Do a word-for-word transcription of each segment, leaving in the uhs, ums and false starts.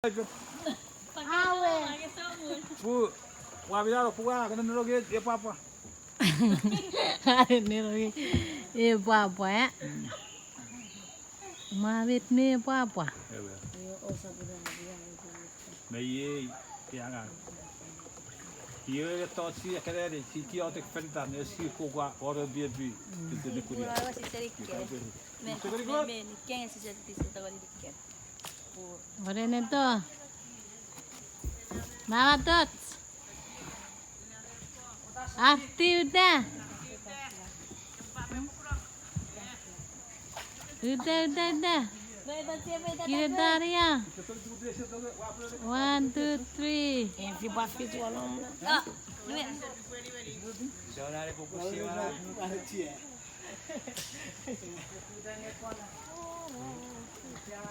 Awe. Pu, ua minano pu a, kene neno nge e pwapwa. Are neno nge e pwapwa, eh? Mwa met me pwapwa. Ewe. Me iei, ianga. Iei to si ekeneni, si kiotek fanitan, e si kokwa, oro biebi, tete ne kuria. Ora wa si seri ke. Me, me, me, ni kenge si seri tisi tokoni ke. Ore neto. Mama Tots. Arti uta. Uta, uta, uta. Kire taria. One, two, three.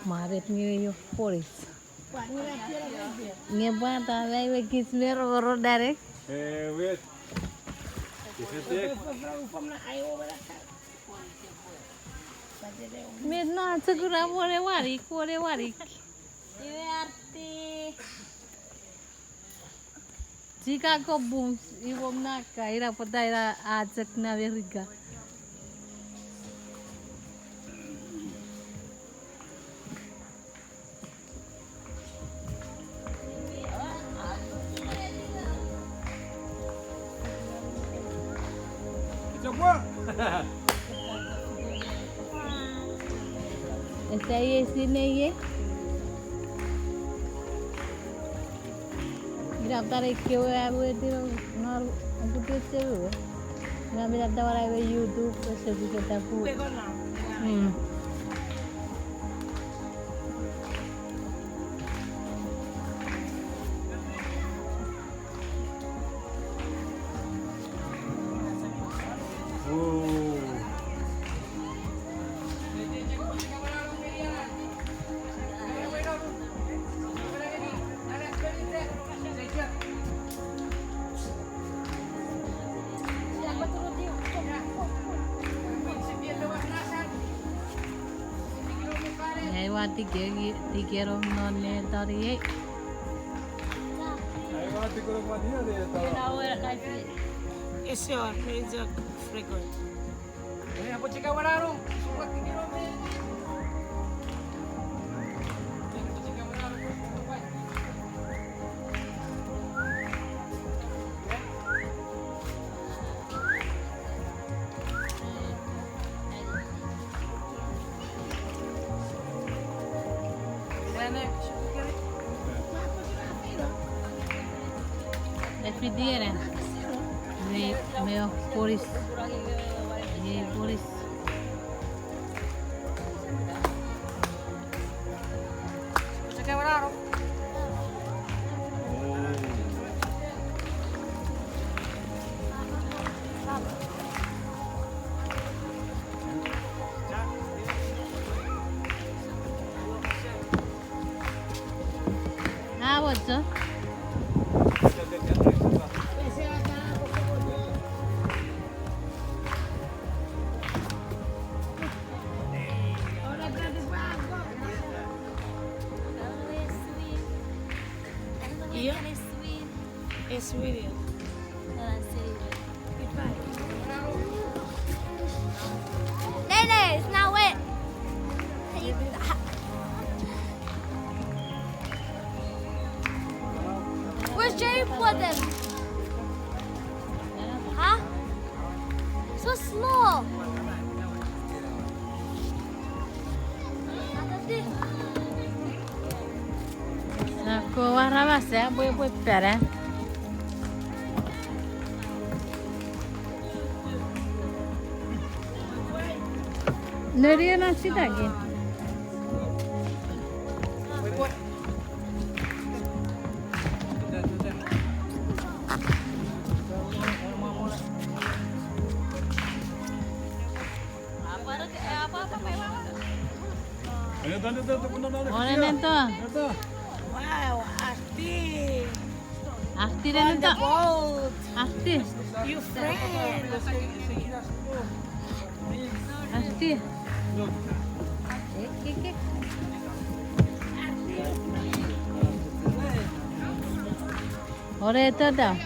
Mwa met nge io polis. Nge pwata mei we kich me rongorong direct. Eh, wait. Is it there? Met na chukura wore warik, wore warik. Iwe arti. Chicago Bulls, iwom naka, ina pwata ina a chok na Merika. Ese iei sinei iei. Ina tare kewe awe tiro nor oputu sewe. Ina mira tawara iwe YouTube, ese pike tapu. Mm. Ngai ua tike, tike rong non ne tori ei. Ese wor, ese wor frequent. Efidiera. Me, me o polis. Me polis. Ah, what's up? Io? Eswini. Nene, it's not wet. Where's Jerry for them? Huh? So small. Sako aramas a pwe pwe pere. Nori ena sitaki. Ore nento. Wow, Arti. Arti nento. Arti. You friend. Arti. Ek, ek, ek. Ore tata.